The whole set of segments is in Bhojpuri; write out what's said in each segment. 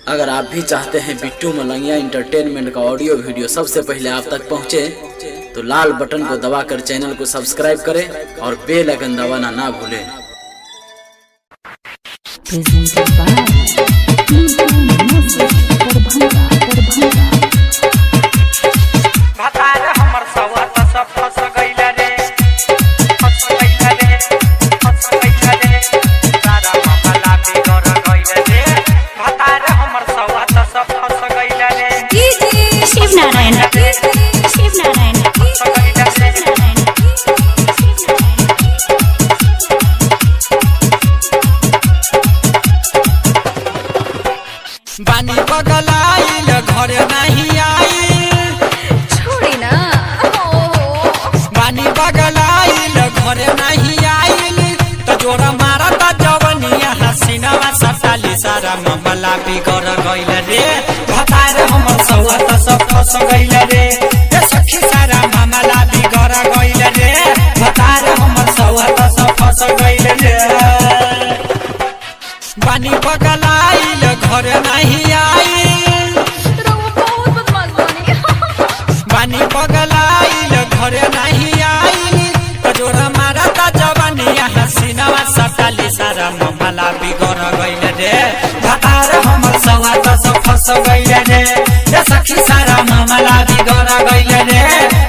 अगर आप भी चाहते हैं बिट्टू मलंगिया इंटरटेनमेंट का ऑडियो वीडियो सबसे पहले आप तक पहुंचे, तो लाल बटन को दबाकर चैनल को सब्सक्राइब करें और बेल आइकन दबाना ना भूलें। Presented by Pintu Music Darbhanga, Darbhanga. भतार हमर सवा तस फस गइल रे, फस गइल रे, फस गइल रे। सारा मामला बिगड़ गइल रे। भतार हमर सवा तस फस गइल रे। Shiv Narayan, Shiv Narayan, फस गइल रे। Shiv Narayan, Shiv Narayan. बानी बगलाइल घर नहीं आइल। छोड़ी ना। बानी बगलाइल घर नहीं आइल त जोर मारता जवनिया हसीनावा सटाली। सारा मामला बिगड़ गइल रे। भतार हमर सौआ त सब फस गइल रे। ए सखी, सारा मामला बिगड़ गइल रे। भतार हमर सौआ त सब फस गइल रे। बानी बगलाइल घर नहीं आइल। रउआ बहुत बदमाश बानी। बानी पगलाइल घर नहीं आइल त जोर मारता जवानिया हसीनावा सटाली। सारा मामला बिगड़ गइल रे। भतार हमर सवा त सब फस गइल रे। ए सखी, सारा मामला बिगड़ गइल रे।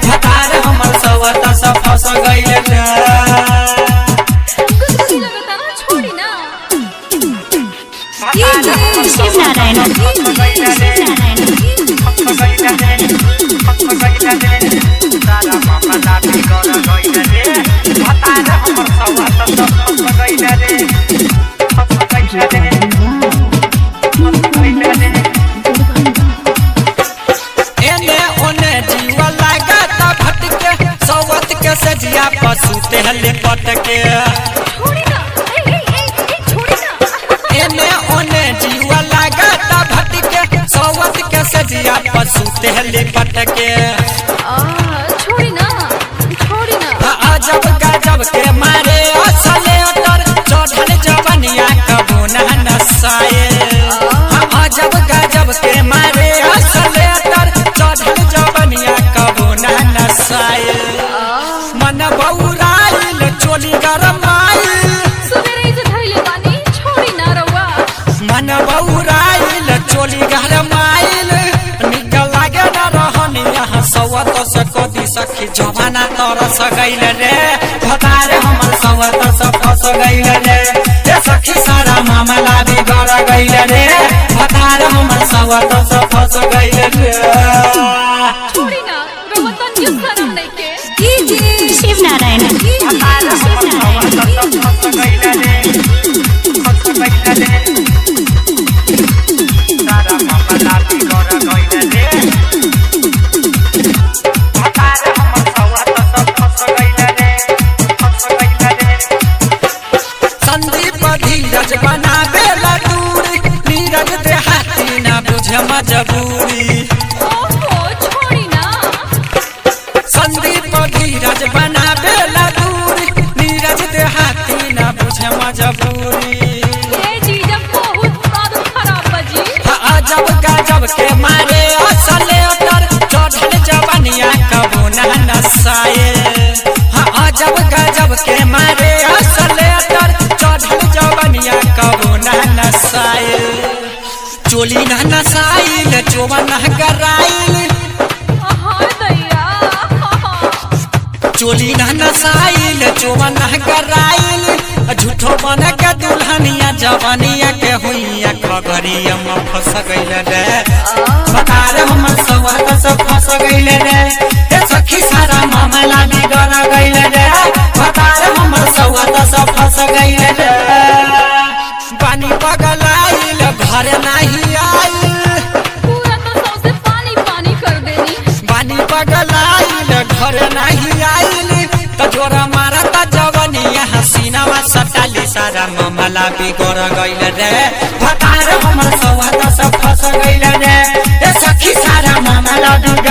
भतार हमर सवा त सब फस गइल रे। गुदगुदी लगता ना, छोड़ी ना। Shiv Narayan, Shiv Narayan, एने ओने जीवा लागत भटके, सौवत के सजिया पशु तेहले पटके। छोड़ी ना। ए ए ए ए, छोड़ी ना। एने ओने जीवा लागत भटके, सौवत के सजिया पशु तेहले पटके। आ, छोड़ी ना, छोड़ी ना। अजब गजब के मारे असले अटर, चढ़ल जवनिया कबू ना नसाए। अजब गजब के मारे असले अटर, चढ़ल जवनिया कबू ना नसाए। मन बौराइल चोली गरमाइल। सुबेरे से धइले बानी, छोड़ी ना रउआ। मन बौराइल चोली गरमाइल, निकल लागे न रहनी यहाँ सौत से कदी। सखी, जवाना तरस गइल रे। भतार हमर सौत से फस गइल रे। ए सखी, सारा मामला बिगड़ गइल रे। भतार हमर सौत से फस गइल रे। छोड़ी ना, रउआ तनियो शरम नइखे। Shiv Narayan, Shiv Narayan, Sandeep धीरज बनावेला दूरी, नीरज देहाती ना बुझे मजबूरी। ओहो, छोड़ी ना। संदीप धीरज बनावेला दूरी, नीरज देहाती ना बुझे मजबूरी। ए जीजा, बहुत आदत खराब बा जी। अजब गजब के मारे असले अटर, चढ़ल जवनिया कबू ना नसाए। हाँ, अजब गजब के मारे असले अटर, चढ़ल जवनिया कबू ना नसाए। चोली ना नसाइल, चोबा ना गराइल। हाय दैया। चोली ना नसाइल, चोबा ना गराइल, झूठो बन के दुल्हनिया जवानिया के हुइया खगरिया में फंस गइल रे। बतार हमर सवात से फंस गइल रे। ए सखी, सारा मामला बिगड़ गइल रे। बतार हमर सवात से फंस गइल रे। बानी पगलाइल घर नहीं आइल। पूरा तो सौंसे पानी पानी कर देनी। बानी पगलाइल घर नहीं आइल त जोरा मारता जवनिया हसीनावा सटाली। सारा मामला बिगड़ गइल रे। भतार हमर सवा त सब फस गइल रे। ए सखी, सारा मामला बिगड़